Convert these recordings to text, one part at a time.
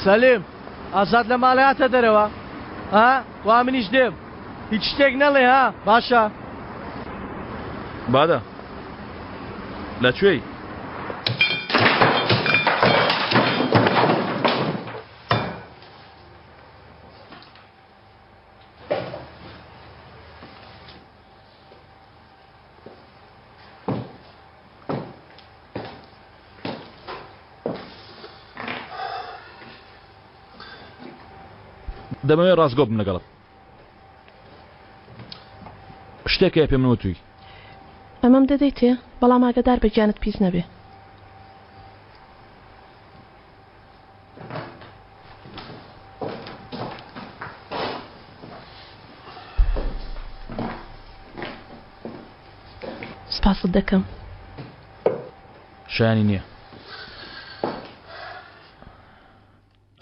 سەلیم ئازاد لە ماڵێ هاتە دەرەوە ها وا منیش دێم هیچ شتێک نەڵێ ها باشە. بادە لە کوێی؟ دەمەوێت ڕاستگۆ بم لەگەڵت شتێک هەیە پێم نەوتووی. ئەمەم دەدەیتێ بەڵام ئاگەدار بە گیانت پیس نەبێ. سپاست دەکەم. شایانی نییە.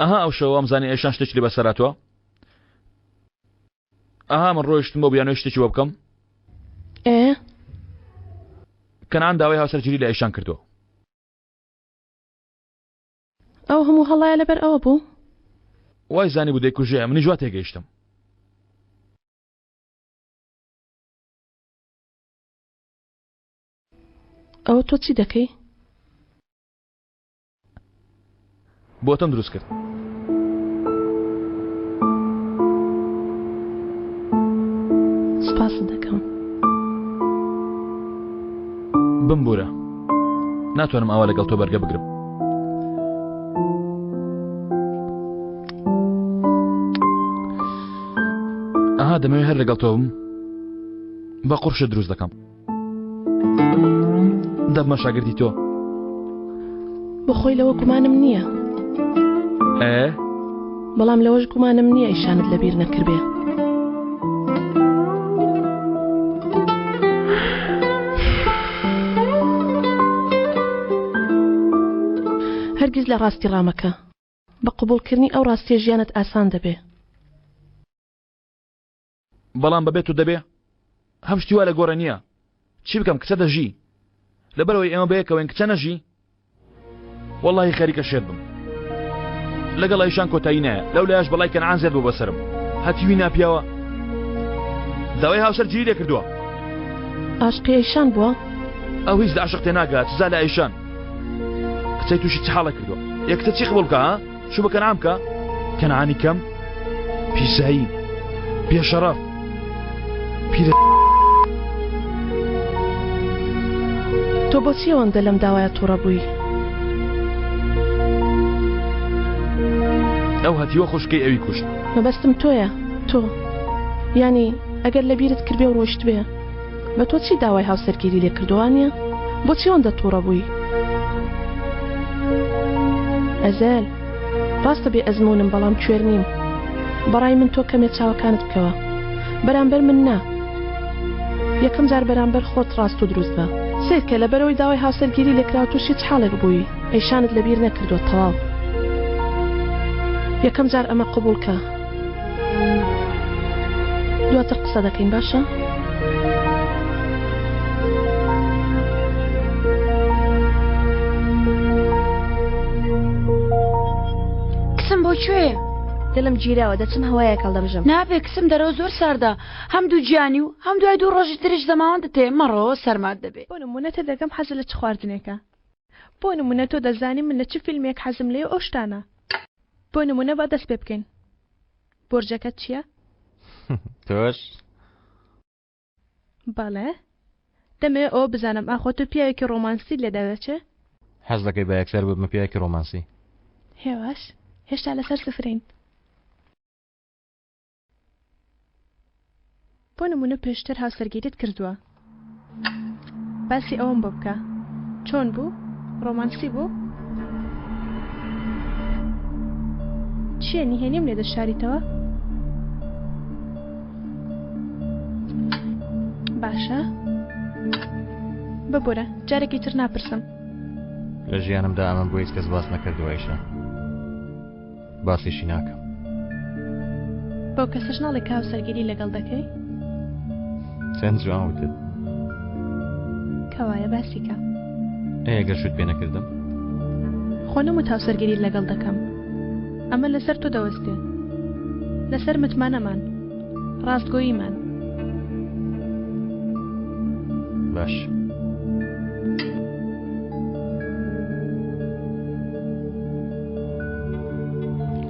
ئەها ئەو شەوە وامزانی ئێشان شتێکی لێ بەسەرهاتووە. ئەها من ڕۆیشتم بۆ بیانۆی شتێکی بۆ بکەم. ئێ؟ کەنعان داوای هاوسەرگیری لە ئەیشان کردووە. ئەو هەموو هەڵایە لەبەر ئەوە بوو؟ وای زانیبوو دەیکوژێ، منیش وا تێگەیشتم. ئەوە تۆ چی دەکەی؟ بۆتم دروست کرد. سپاست دەکەم. بمبورە ناتوانم ئاوا لەگەڵ تۆ بەرگە بگرم. ئەها دەمەوێت هەر لەگەڵ تۆ بم بە قورشە دروست دەکەم. دەبمە شاگردی تۆ. بۆ خۆی لەوە گومانم نییە. ئێ؟ بەڵام لەوەش گومانم نییە ئیشانت لەبیر نەکردبێ. هەرگیز لە ڕاستی ڕامەکە. بە قبوڵکردنی ئەو ڕاستیە ژیانت ئاسان دەبێ. بەڵام بەبێ تۆ دەبێ؟ هەم شتی وا لە گۆڕێ نییە. چی بکەم کچە دەژی. لەبەرئەوەی ئێمە بەیەکەوەین کچە نەژی؟ وەڵاهی خەریکە شێت بم. لەگەڵ ئەیشان کۆتایی نایە. لەو لایەش بەڵای کەنعان زیاد بوو بەسەرم. هەتیوی ناپیاوە داوای هاوسەر گیری لێ کردووە. ئاشقی ئەیشان بووە؟ ئەو هیچ لە عەشق تێناگات سزا لە ئەیشان. کچەی تووشی چ حاڵێک کردووە؟ ئێ کچە چی قبوڵ بکا ها؟ شو بە کەنعان بکە؟ کەنعانی کەم؟ پیسایی بێشەڕەف پیرە تۆ بۆچی ئەوەندە لەم داوایە تووڕە بووی؟ ئەو هەتیوە خوشکەی ئەوی کوشت. مەبەستم تۆیە تۆ یانی ئەگەر لەبیرت کردبێ و ڕۆیشتبێ بە تۆ چی داوای هاوسەرگیری لێ کردووە وانیە؟ بۆچی ئەوەندە تووڕە بووی؟ ئەزەل، ڕاستە بێ ئەزموونم بەڵام کوێر نیم. بەڕای من تۆ کەمێ چاوەکانت بکەوە. بەرامبەر من نا. یەکەم جار بەرامبەر خۆت ڕاست و دروست بە. سەیرکە لەبەرئەوەی داوای هاوسەرگیری لێکراوە تووشی چ حاڵێک بووی؟ ئەیشانت لەبیر نەکردووە تەواو. یەکەم جار ئەمە قبوڵ کە. دواتر قسە دەکەین باشە؟ کچم بۆ کوێ؟ دڵم گیراوە دەچم هەوایەک هەڵدەمژم. نابێ کچم دەرەوە زۆر ساردە هەم دووگیانی و هەم دوای دوو ڕۆژی تریش زەماوەندت هەیە مەڕۆ سەرمات دەبێ. بۆ نموونە تێدەگەم حەزت لە چ خواردنێکە. بۆ نموونە تۆ دەزانی من لە چ فیلمێک حەزم لێیە و ئەو شتانە. بۆ نموونە با دەست پێ بکەین. بۆرجەکەت چییە؟ تۆش؟ بەڵێ. دەمەوێ ئەوە بزانم ئاخۆ تۆ پیاوێکی ڕۆمانسیت لێ دەردەچێ؟ حەز دەکەی بە یەکسەر ببمە پیاوێکی ڕۆمانسی؟ هێواش. هێشتا لەسەر سفرین. بۆ نموونە پێشتر هاوسەرگیریت کردووە؟ باسی ئەوەم بۆ بکە. چۆن بوو؟ ڕۆمانسی بوو؟ چییە نهێنیم لێ دەشاریتەوە؟ باشە. ببورە، جارێکی تر ناپرسم. لە ژیانمدا ئەمەم بۆ هیچ کەس باس نەکردووە ئیشە. باسیشی ناکەم. بەو کەسەش ناڵێ کە هاوسەرگیری لەگەڵ دەکەی؟ چەند جوان وتت. کەوایە باسی کە. ئەی ئەگەر شوت پێ نەکردم؟ خۆ نەموت هاوسەرگیریت لەگەڵ دەکەم. ئەمە لەسەر تۆ دەوەستێ. لەسەر متمانەمان. ڕاستگۆییمان. باش.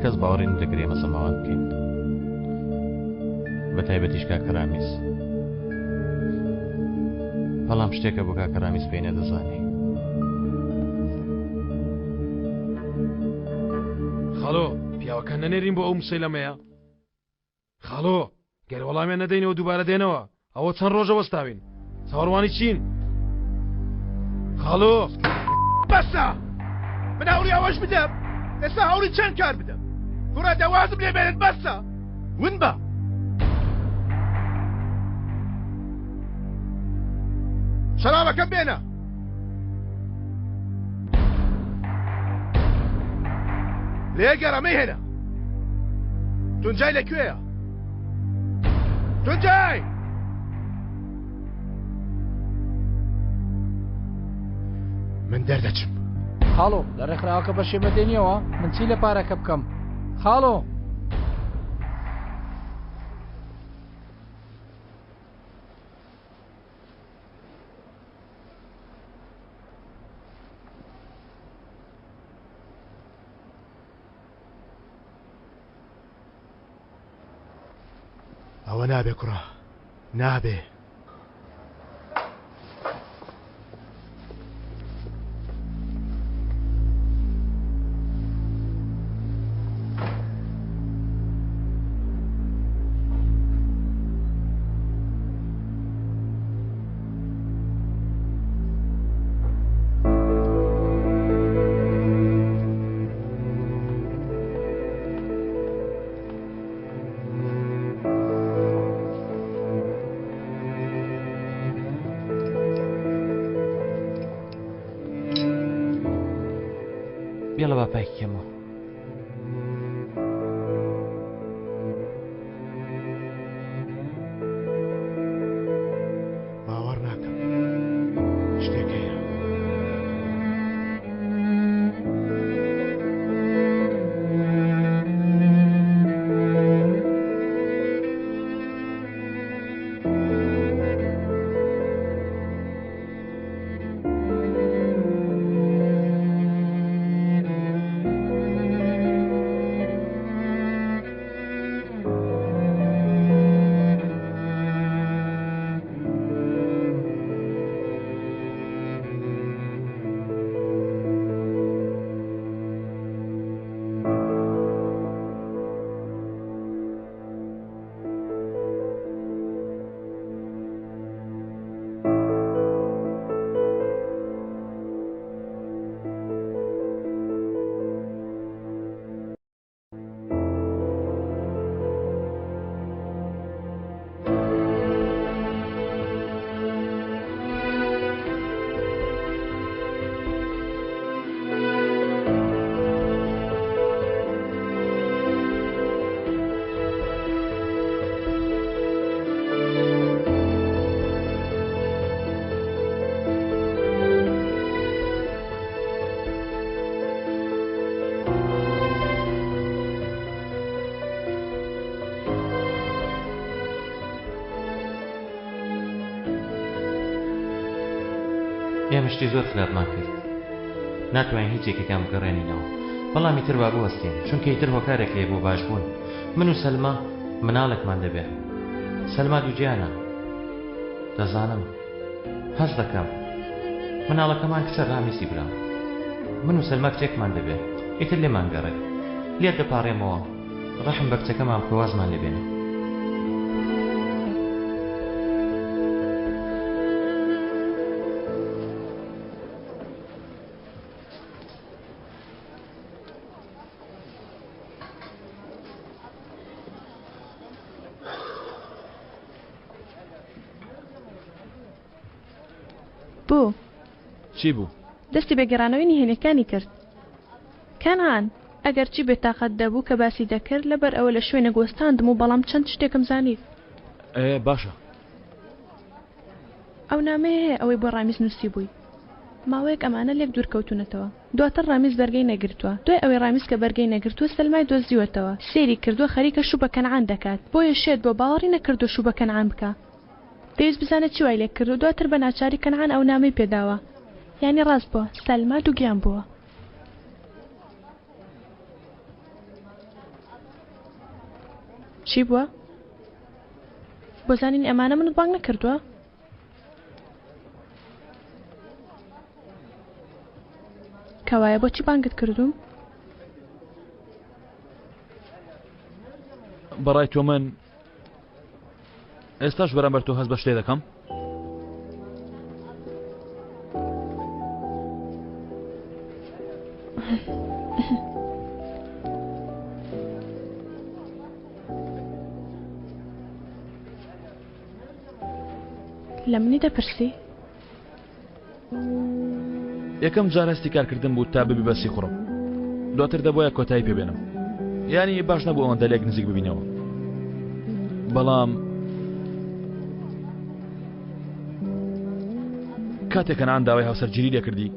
کەس باوەڕی نەدەکرد ئێمە سەماوەند بکەین. بە تایبەتیش کاکە ڕامیز. بەڵام شتێکە بۆ کاکە ڕامیز پێی نەدەزانی. خاڵۆ پیاوەکان نەنێرین بۆ ئەو مسەیلەمەیە؟ خاڵۆ گەر وەڵامیان نەدەینەوە دووبارە دێنەوە ئەوە چەند ڕۆژە وەستاوین چاوەڕوانی چین خاڵۆ بەسە من هەوڵی ئەوەش بدەم ئێستا هەوڵی چەند کار بدەم کوڕە دەوازم لێ بێنن بەسە ون بە شەرابەکەم بێنە لێگەرە مەیهێنە تونجای لەکوێیە تونجای من دەردەچم خاڵۆ لە ڕێکخراوەکە بەشێ مەدێنیەوە من چی لە پارەکە بکەم خاڵۆ ئەوە نابێ کوڕە نابێ. بێڵە با پاکی کەمەوە. باوەڕ ناکەم شتێک هەیە. ئێمە شتی زۆر خراپمان کرد ناتوانین هیچ یەکێکیان بگەڕێنینەوە بەڵام ئیتر با بوەستین چونکە ئیتر هۆکارێک هەیە بۆ باشبوون من و سەلما مناڵێکمان دەبێ سەلما دووگیانە دەزانم هەست دەکەم مناڵەکەمان کچە ڕامیسی برام من و سەلما کچێکمان دەبێ ئیتر لێمان گەڕێ لێت دەپاڕێمەوە ڕەحم بە کچەکەمان بکە وازمان لێ بێنە. بۆ؟ چی بوو؟ دەستی بە گێڕانەوەی نهێنیەکانی کرد. کەنعان، ئەگەرچی بێتاقەت دەبوو کە باسی دەکرد، لەبەر ئەوە لە شوێنێک وەستاندم و بەڵام چەند شتێکم زانی. ئێ باشە. ئەو نامەیە هەیە ئەوەی بۆ ڕامیز نووسیبووی. ماوەیەک ئەمانە لێک دوور کەوتوونەتەوە. دواتر ڕامیز بەرگەی نەگرتووە. دوای ئەوەی ڕامیز کە بەرگەی نەگرتووە سەلمای دۆزیوەتەوە. سەیری کردووە خەریکە شوو بە کەنعان دەکات. بۆیە شێت بووە باوەڕی نەکردووە شوو بە کەنعان بکا. دەیویست بزانێت چی وای لێ کردووە. دواتر بە ناچاری کەنعان ئەو نامەی پێداوە. یانی ڕاست بووە سەلما دووگیان بووە. چی بووە؟ بۆ زانینی ئەمانە منت بانگ نەکردووە؟ کەوایە بۆچی بانگت کردووم؟ بەڕای تۆ من ئێستاش بەرامبەر تۆ هەست بە شتێ دەکەم؟ لە منی دەپرسی؟ یەکەم جار هەستی کارکردن بوو تا ببی بە سیخوڕم دواتر دەبوایە کۆتایی پێبێنم یانی باش نەبوو ئەوەندە لێک نزیک ببینەوە بەڵام کاتێک کەنعان داوای هاوسەرگیری لێکردی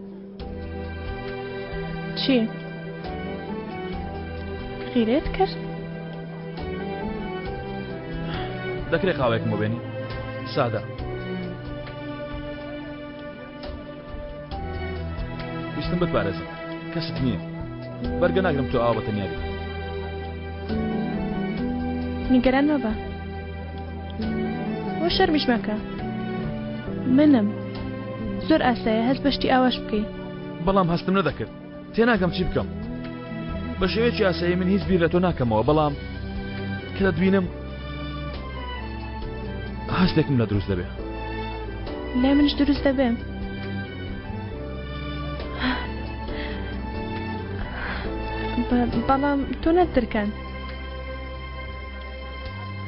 چی؟ غیرەت کرد؟ دەکرێت قاوەیەکم بۆ بێنی سادە ویستم بتپارێزم کەست نییە بەرگە ناگرم تۆ ئاوا بە تەنیا بی نیگەران مەبە وە شەرمیش مەکە منم زۆر ئاسایە هەست بە شتی ئاواش بکەی بەڵام هەستم نەدەکرد تێناگەم چی بکەم بە شێوەیەکی ئاسایی من هیچ بیر لە تۆ ناکەمەوە بەڵام کە دەتبینم هەستێکم لە دروست دەبێ لای منش دروست دەبێ بەڵام تۆ نەترکان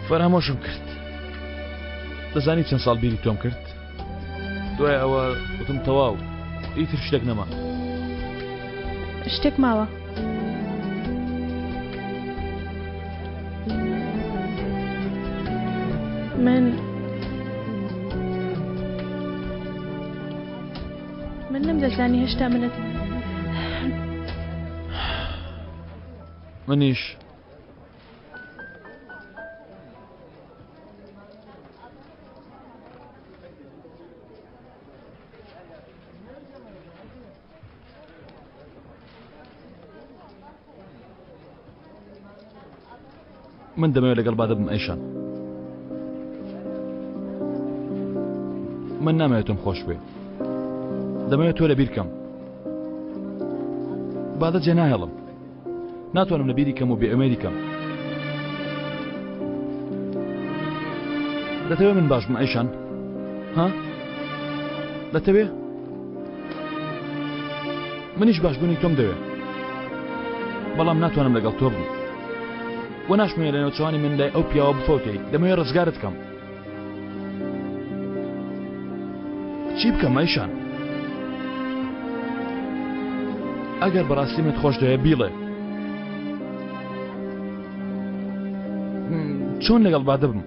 فەرامۆشم کرد دەزانی چەند ساڵ بیری تۆم کرد دوای ئەوە وتم تەواو ئیتر شتێک نەما. شتێک ماوە. من من نەمدەزانی هێشتا منت منیش من دەمەوێت لەگەڵ بادە بم ئەیشان من نامەوێت تۆم خۆش بێ دەمەوێت تۆ لەبیر کەم بادە جێ ناهێڵم ناتوانم لە بیری کەم و بێ ئومێدی کەم دەتەوێ من باش بم ئەیشان ها دەتەوێ منیش باشبوونی تۆم دەوێ بەڵام ناتوانم لەگەڵ تۆ بم وە ناشمەوێ لە نێوچوانی من لای ئەو پیاوە بفەوتەی دەمەوێ ڕزگارت کەم چی بکەم ئەیشان ئەگەر بەڕاستی منت خۆش دەوێ بیڵێ چۆن لەگەڵ بادە بم؟